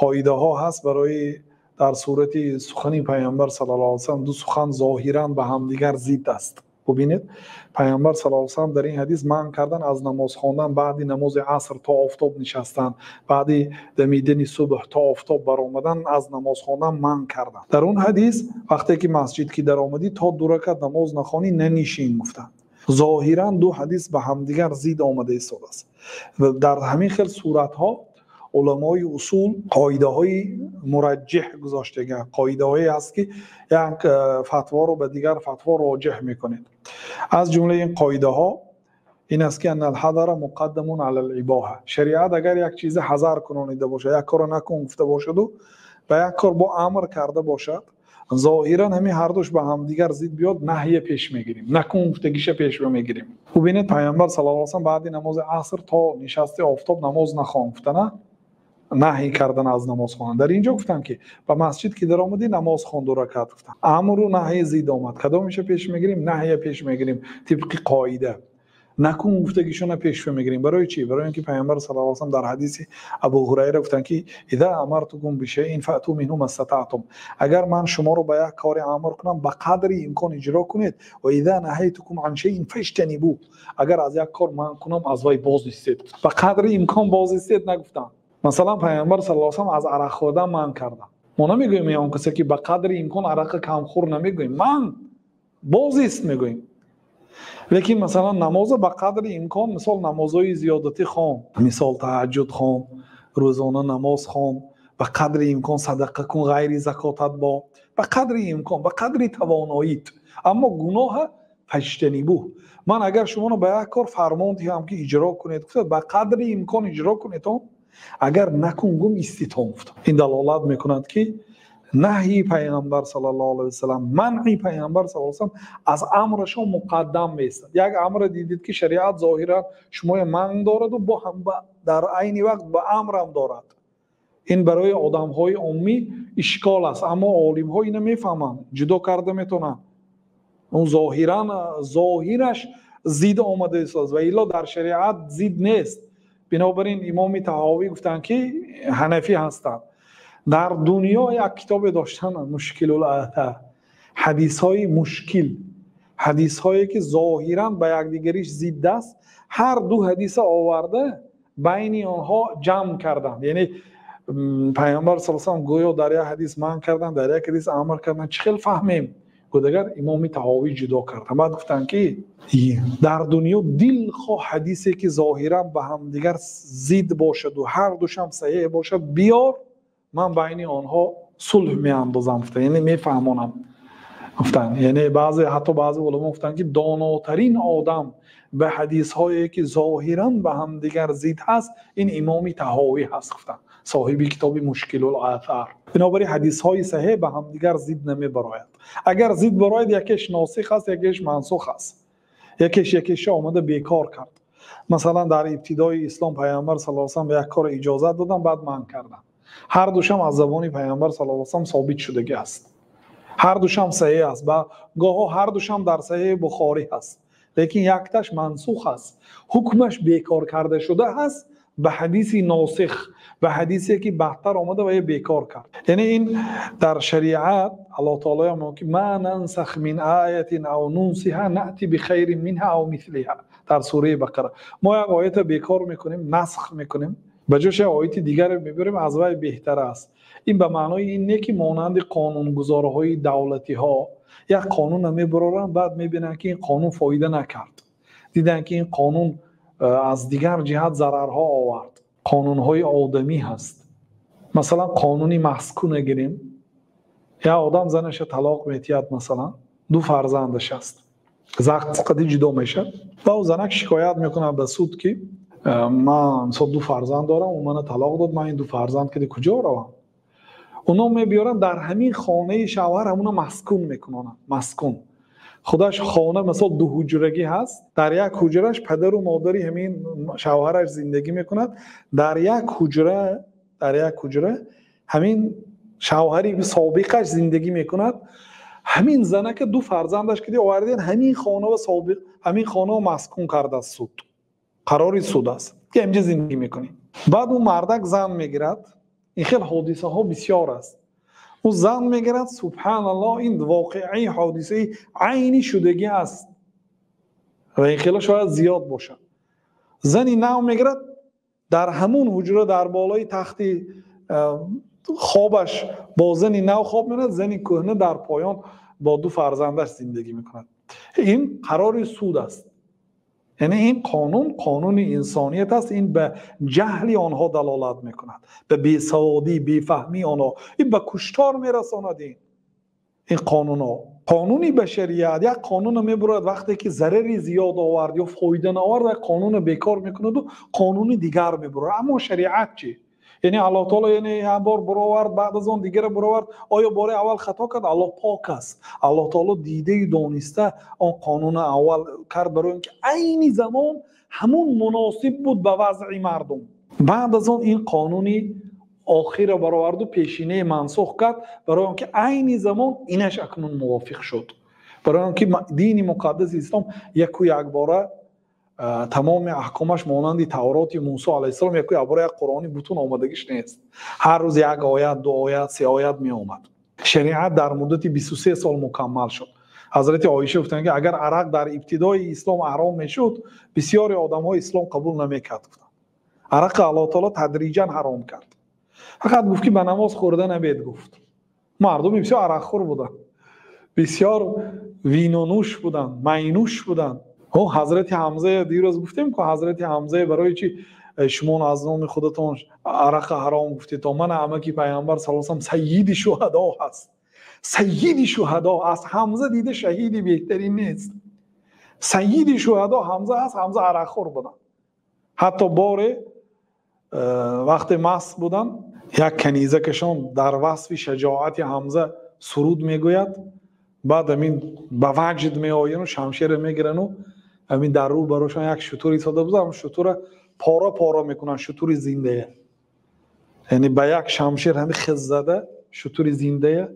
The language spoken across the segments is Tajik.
Қоидаҳо ҳаст барои дар сурати сухани Пайғамбар саллаллоҳу алайҳи васаллам ду сухан зоҳиран ба ҳамдигар зид аст. Бубинед, Пайғамбар саллаллоҳу алайҳи васаллам дар ин ҳадис манъ кардан аз намоз хондан баъди намози аср то офтоб нишастан, баъди дамидани субҳ то офтоб баромадан аз намоз хондан манъ кардан. Дар он ҳадис вақте ки масҷид ки даромадӣ то ду ракат намоз нахонӣ нанишин гуфтанд. Зоҳиран ду ҳадис ба ҳамдигар зид омада истодааст. Ва дар ҳамин хел суратҳо уламои усул қоидаҳои мураҷҷиҳ гузоштаанд. Қоидаҳое ҳаст ки як фатворо ба дигар фатво роҷиҳ мекунед. Аз ҷумлаи ин қоидаҳо ин аст ки ан алҳазара муқаддамун ала алибоҳа. Шариат агар як чизе ҳазар кунонида бошад, як корро накун гуфта бошаду ба як кор бо амр карда бошад, зоҳиран ҳамин ҳардуш ба ҳамдигар зид биёд, наҳия пеш мегирем, накун гуфтагиша пеш мегирем. Бубинед, Пайғамбар саллаллоҳу алайҳи васаллам баъди намози аср то нишасти офтоб намоз нахон гуфтана, наҳӣ кардан аз намоз хондан. Дар ин ҷо гуфтанд ки ба масҷид ки даромадӣ намоз хон ду ракат гуфтанд. Амру наҳи зид омад. Кадомиша пеш мегирем? Наҳия пеш мегирем тибқи қоида. Накун гуфтагишона пеш мегирем. Барои чӣ? Барои ин ки Пайғамбар саллаллоҳу алайҳи васаллам дар ҳадиси Абу Ҳурайра гуфтанд ки иза амартукум бишайин фаъту минҳу мастатаътум. Агар ман шуморо ба як коре амр кунам, ба қадри имкон иҷро кунед. Ва иза наҳайтукум ан шайин фаҷтанибу. Агар аз як кор манъ кунам, аз вай боз истед. Ба қадри имкон боз истед нагуфтанд. Масалан, Пайғамбар саллаллоҳу алайҳи васаллам аз арақ хӯрдан манъ карданд. Мо намегӯем он касе ки ба қадри имкон арақа камхӯр намегӯем, манъ боз ист мегӯем. Лекин масалан намоза ба қадри имкон, мисол намозҳои зиёдатӣ хон, мисол таҳаҷҷуд хон, рӯзона намоз хон, ба қадри имкон садақа кун, ғайри закотат бо, ба қадри имкон, ба қадри тавоноит. Аммо гуноҳа фаҷтанибу. Ман агар шуморо ба як кор фармон диҳам ки иҷро кунед, гуфта ба қадри имкон иҷро кунед, агар накун гум иститом гуфта. Ин далолат мекунад ки наҳи Пайғамбар саллаллоҳу алайҳи васаллам, манъи Пайғамбар саллаллоҳу алайҳи васаллам аз амрашон муқаддам меистад. Як амре дидед ки шариат зоҳиран шумоя манъ дораду бо ҳам дар айни вақт ба амрам дорад. Ин барои одамҳои оммӣ ишкол аст, аммо олимҳо ина мефаҳманд, ҷудо карда метавонанд. Он зоҳиран зоҳираш зид омада истодааст ва илло дар шариат зид нест. Бинобар ин имоми Таҳовӣ гуфтанд ки ҳанафӣ ҳастанд. Дар дунё як китобе доштанд, Мушкилул Атар, ҳадисҳои мушкил, ҳадисҳое ки зоҳиран ба якдигариш зид аст. Ҳар ду ҳадиса оварда байни онҳо ҷамъ карданд. Яъне Пайғамбар саллаллоҳу алайҳи васаллам гӯё дар як ҳадис манъ карданд, дар як ҳадис амр карданд. Чӣ хел фаҳмем? Гӯдагар имоми Таҳовӣ ҷудо карданд. Баъд гуфтанд ки дар дунё дилхоҳ ҳадисе ки зоҳиран ба ҳамдигар зид бошаду ҳар душам саҳеҳ бошад, биёр, ман байни онҳо сулҳ меандозам гуфтанд. Яъне мефаҳмонам гуфтанд. Яъне баъзе, ҳатто баъзе уламо гуфтанд ки донотарин одам ба ҳадисҳое ки зоҳиран ба ҳамдигар зид ҳаст, ин имоми Таҳовӣ ҳаст гуфтанд, соҳиби китоби Мушкилул Атар. Бинобар ин ҳадисҳои саҳеҳ ба ҳамдигар зид намебарояд. Агар зид барояд, якеш носих аст, якеш мансух аст, якеш якеша омада бекор кард. Масалан дар ибтидои ислом Пайғамбар саллаллоҳу алайҳи васаллам ба як кор иҷозат доданд, баъд манъ карданд. Ҳар душам аз забони Пайғамбар саллаллоҳу алайҳи васаллам собит шудагӣ аст. Ҳар душам саҳеҳ аст ва гоҳо ҳар душам дар саҳеҳи Бухорӣ ҳаст, лекин якташ мансух аст, ҳукмаш бекор карда шуда ҳаст ба ҳадиси носих, ба ҳадисе ки баъдтар омада ва бекор кард. Яъне ин дар шариат Аллоҳ таоло мегӯяд ки ма нансах мин оятин ав нунсиҳа наъти бихайрин минҳа ав мислиҳа дар сураи Бақара. Мо як оята бекор мекунем, насх мекунем, ба ҷош як ояти дигаре мебарем, аз вай беҳтар аст. Ин ба маънои ин не ки монанди қонунгузорҳои давлатиҳо як қонунро мебароранд, баъд мебинанд ки ин қонун фоида накард, диданд ки ин қонун аз дигар ҷиҳат зарарҳо овард. Қонунҳои одамӣ ҳаст. Масалан қонуни маскуна гирем, як одам занаша талоқ метиҳад, масалан ду фарзандаш аст, заққади ҷудо мешавад ва ӯ занак шикоят мекунад ба суд ки ман мисол ду фарзанд дорам, ӯ мана талоқ дод, ман ин ду фарзанд киди куҷо равам? Оно мебиёранд дар ҳамин хонаи шавҳар ҳамуна маскун мекунонанд. Маскун худаш хона мисол ду ҳуҷрагӣ ҳаст, дар як ҳуҷраш падару модари ҳамин шавҳараш зиндагӣ мекунад, дар як ҳуҷра, дар як ҳуҷра ҳамин шавҳари собиқаш зиндагӣ мекунад. Ҳамин занака ду фарзандаш киди оварден ҳамин хонава собиқ, ҳамин хонава маскун кардааст суд. Қарори суд аст ки инҷа зиндагӣ мекунӣ. Баъд ӯ мардак зан мегирад, Ин хел ҳодисаҳо бисёр аст. Ӯ зан мегирад, субҳаналлоҳ, ин воқеаи ҳодисаи айнӣ шудагӣ аст ва ин хело шояд зиёд бошад. Зани нав мегирад, дар ҳамун ҳуҷра дар болои тахти хобаш бо зани нав хоб мерад, зани кӯҳна дар поён бо ду фарзандаш зиндагӣ мекунад. Ин қарори суд аст. Яъне ин қонун қонуни инсоният аст. Ин ба ҷаҳли онҳо далолат мекунад, ба бесаводӣ, бефаҳмии онҳо. Ин ба куштор мерасонад. Ин қонунҳо, қонуни башарият як қонунро мебурад, вақте ки зарари зиёд овард ё фоида наовард, як қонунро бекор мекунаду қонуни дигар мебурад. Аммо шариат чӣ? Яъне Аллоҳ таоло яъне як бор буровард, баъд аз он дигарро буровард. Оё бори аввал хато кард? Аллоҳ пок аст. Аллоҳ таоло дидаю дониста он қонунро аввал кард, барои он ки айни замон ҳамун муносиб буд ба вазъи мардум. Баъд аз он ин қонуни охирро бароварду пешинае мансух кард, барои он ки айни замон инаш акнун мувофиқ шуд. Барои он ки дини муқаддаси ислом яку якбора тамоми аҳкомаш монанди Тавроти Мусо алайҳиссалом яку якбора як Қуръони бутун омадагиш нест. Ҳар рӯз як оят, ду оят, се оят меомад. Шариат дар муддати 23 сол мукаммал шуд. Ҳазрати Оиша гуфтанд, ки агар арақ дар ибтидои ислом ҳаром мешуд, бисёри одамҳо ислом қабул намекард. Гуфтанд, арақа Аллоҳ таоло тадриҷан ҳаром кард. Фақат гуфт, ки ба намоз хӯрда набед. Гуфт, мардуми бисёр арақхӯр буданд, бисёр винонӯш буданд, майнӯш буданд. Ҳазрати Ҳамза дирӯз гуфтем, ки ҳазрати Ҳамза барои чи шумо аз номи худатон арақа ҳаром гуфтед? То ман амаки пайғамбар саллаллоҳу алайҳи васаллам саййиди шуҳадо ҳаст. Саййиди шуҳадо аз Ҳамза дида шаҳиди беҳтарин нест. Саййиди шуҳадо Ҳамза ҳаст. Ҳамза арақхӯр буданд. Ҳатто боре вақте маст буданд, як канизакашон дар васфи шаҷоати Ҳамза суруд мегӯяд. Баъд ҳамин ба ваҷд меояну шамшера мегирану ҳамин дар рӯ барошон як шутур истода буд, ҳамин шутура пора пора мекунанд, шутури зиндая. Яъне ба як шамшер ҳамин хез зада шутури зиндая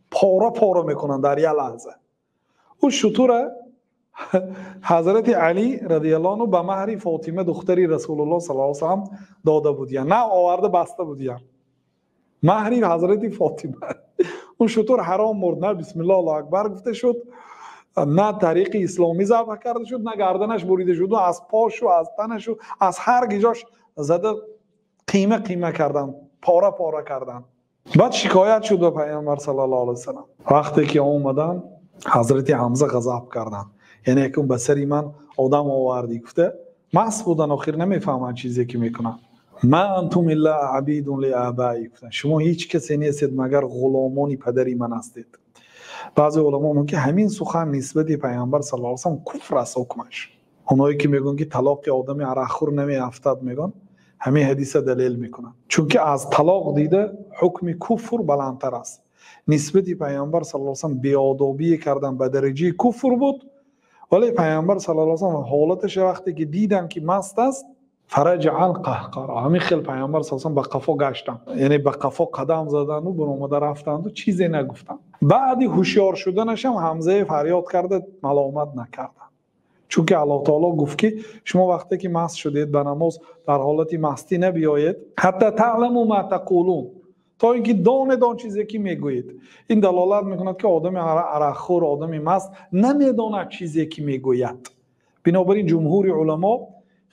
пора пора мекунанд дар як лаҳза. Ӯ шутура ҳазрати Алӣ радиаллоҳу анҳу ба маҳри Фотима духтари Расулуллоҳ саллаллоҳу алайҳи васаллам дода буд, яъне нав оварда баста буд, яъне маҳри ҳазрати Фотима. Он шутур ҳаром мурд, на бисмиллоҳ аллоҳу акбар гуфта шуд, на тариқи исломӣ забҳ карда шуд, на гарданаш бурида шуд, аз пошу аз танашу аз ҳар гиҷош зада қима қима карданд, пора пора карданд. Баъд шикоят шуд ба пайғамбар саллаллоҳу алайҳи васаллам. Вақте ки омаданд, ҳазрати Ҳамза ғазаб карданд. Яъне якум ба сари ман одам овардӣ гуфта, маст будан, охир намефаҳманд чизе ки мекунанд. Ма антум илла абидун ли абаи, гуфтанд, шумо ҳеҷ касе нестед магар ғуломони падари ман ҳастед. Баъзе уламо мегӯянд, ки ҳамин сухан нисбати пайғамбар саллаллоҳу алайҳи васаллам куфр аст ҳукмаш. Оное ки мегӯянд, ки талоқи одами арақхӯр намеафтад, мегӯянд, ҳамин ҳадиса далел мекунанд, чунки аз талоқ дида ҳукми куфр баландтар аст. Нисбати пайғамбар саллаллоҳу алайҳи васаллам беодобие кардан ба дараҷаи куфр буд, вале пайғамбар саллаллоҳу алайҳи васаллам ҳолаташа вақте ки диданд, ки маст аст, фараҷаал қаҳқара, ҳамин хел пайғамбар саллаллоҳу алайҳи васаллам ба қафо гаштанд, яъне ба қафо қадам заданду баромада рафтанду чизе нагуфтанд. Баъди ҳушёр шуданашам Ҳамзае фарёд карда маломат накарданд, чунки Аллоҳ таоло гуфт, ки шумо вақте ки маст шудед ба намоз дар ҳолати мастӣ набиёед, ҳатта таъламу ма тақулун, то ин ки донед он чизе ки мегӯед. Ин далолат мекунад, ки одами арақхӯр, одами маст намедонад чизе ки мегӯяд. Бинобар ин ҷумҳури уламо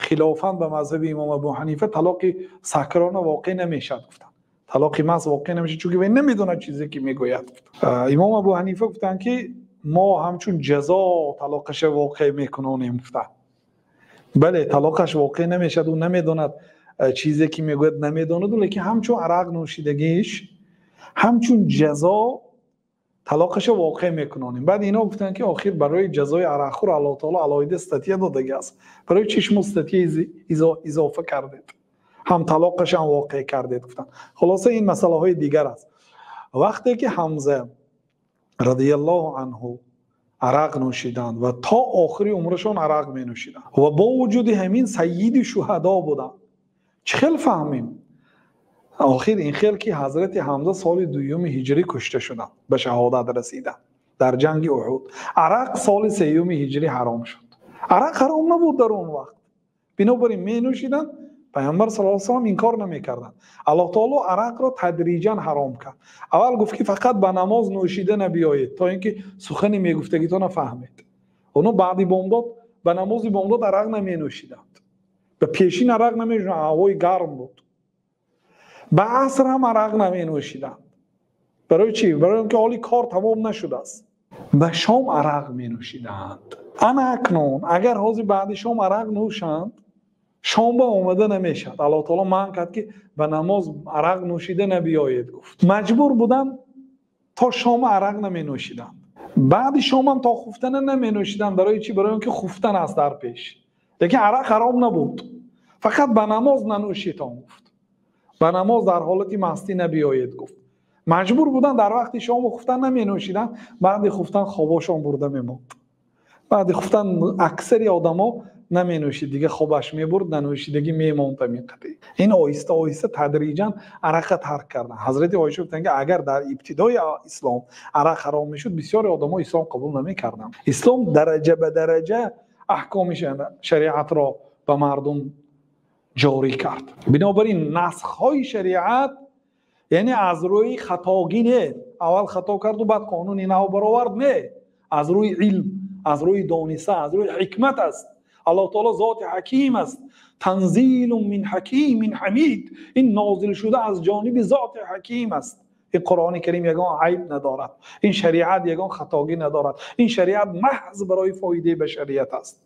хилофан ба мазҳаби имом Абу Ҳанифа талоқи сакрона воқеъ намешавад гуфтанд. Талоқи маст воқеъ намешавад, чунки вай намедонад чизе ки мегӯяд. Имом Абу Ҳанифа гуфтанд, ки мо ҳамчун ҷазо талоқаша воқеъ мекунонем гуфтанд. Бале, талоқаш воқеъ намешавад, ӯ намедонад чизе ки мегӯяд намедонад, лекин ҳамчун арақ нӯшидагиш ҳамчун ҷазо талоқаша воқеъ мекунонем. Баъд ино гуфтанд, ки охир барои ҷазои арақхӯр Аллоҳ таоло алоҳида статья додагӣ аст. Барои чӣ шумо статья изофа кардед? Ҳам талоқашам воқеъ кардед гуфтанд. Хулоса ин масъалаҳои дигар аст. Вақте ки Ҳамза радиаллоҳу анҳу арақ нӯшиданд ва то охири умрашон арақ менӯшиданд ва бо вуҷуди ҳамин саййиди шуҳадо буданд, чӣ хел фаҳмем? Охир ин хел ки ҳазрати Ҳамза соли дуюми ҳиҷрӣ кушта шуданд, ба шаҳодат расиданд дар ҷанги Уҳуд. Арақ соли сеюми ҳиҷрӣ ҳаром шуд. Арақ ҳаром набуд дар он вақт. Бинобар ин менӯшиданд, Пайғамбар саллаллоҳу алайҳи васаллам инкор намекарданд. Аллоҳ таоло арақро тадриҷан ҳаром кард. Аввал гуфт ки фақат ба намоз нӯшида набиёед, то ин ки сухани мегуфтагитонро фаҳмед. Онҳо баъди бомдод ба намози бомдод арақ наменӯшиданд. Ба пешин арақ наменӯшиданд, ҳавои гарм буд. Ба аср ҳам арақ наменӯшиданд. Барои чӣ? Барои он ки ҳоли кор тамом нашудааст. Ба шом арақ менӯшиданд. Ана акнун агар ҳозир баъди шом арақ нӯшанд, шом ба омада намешавад. Аллоҳ таоло манъ кард ки ба намоз арақ нӯшида набиёед гуфт. Маҷбур буданд то шом арақ наменӯшиданд. Баъди шомам то хуфтана наменӯшиданд. Барои чӣ? Барои он ки хуфтан аст дар пеш. Лекин арақ ҳаром набуд. Фақат ба намоз нанӯшитон гуфт. Ба намоз дар ҳолати мастӣ набиёед гуфт. Маҷбур буданд дар вақти шому хуфтан наменӯшиданд. Баъди хуфтан хобошон бурда мемонд. Баъди хуфтан аксари одамо наменӯшид, дига хобаш мебурд, нанӯшидагӣ мемонд ҳамин қадр. Ин оҳиста оҳиста тадриҷан арақа тарк карданд. Ҳазрати Оиша гуфтанд ки агар дар ибтидои ислом арақ ҳаром мешуд, бисёри одамо ислом қабул намекарданд. Ислом дараҷа ба дараҷа аҳкоми шариатро ба мардум ҷорӣ кард. Бинобар ин насхҳои шариат яъне аз рӯи хатогӣ не, аввал хато карду баъд қонуни нав баровард, не, аз рӯи илм, аз рӯи дониста, аз рӯи ҳикмат аст. Аллоҳ таоло зоти ҳаким аст. Танзилун мин ҳакимин ҳамид. Ин нозил шуда аз ҷониби зоти ҳаким аст. Ин Қуръони Карим ягон айб надорад. Ин шариат ягон хатогӣ надорад. Ин шариат маҳз барои фоидаи башарият аст.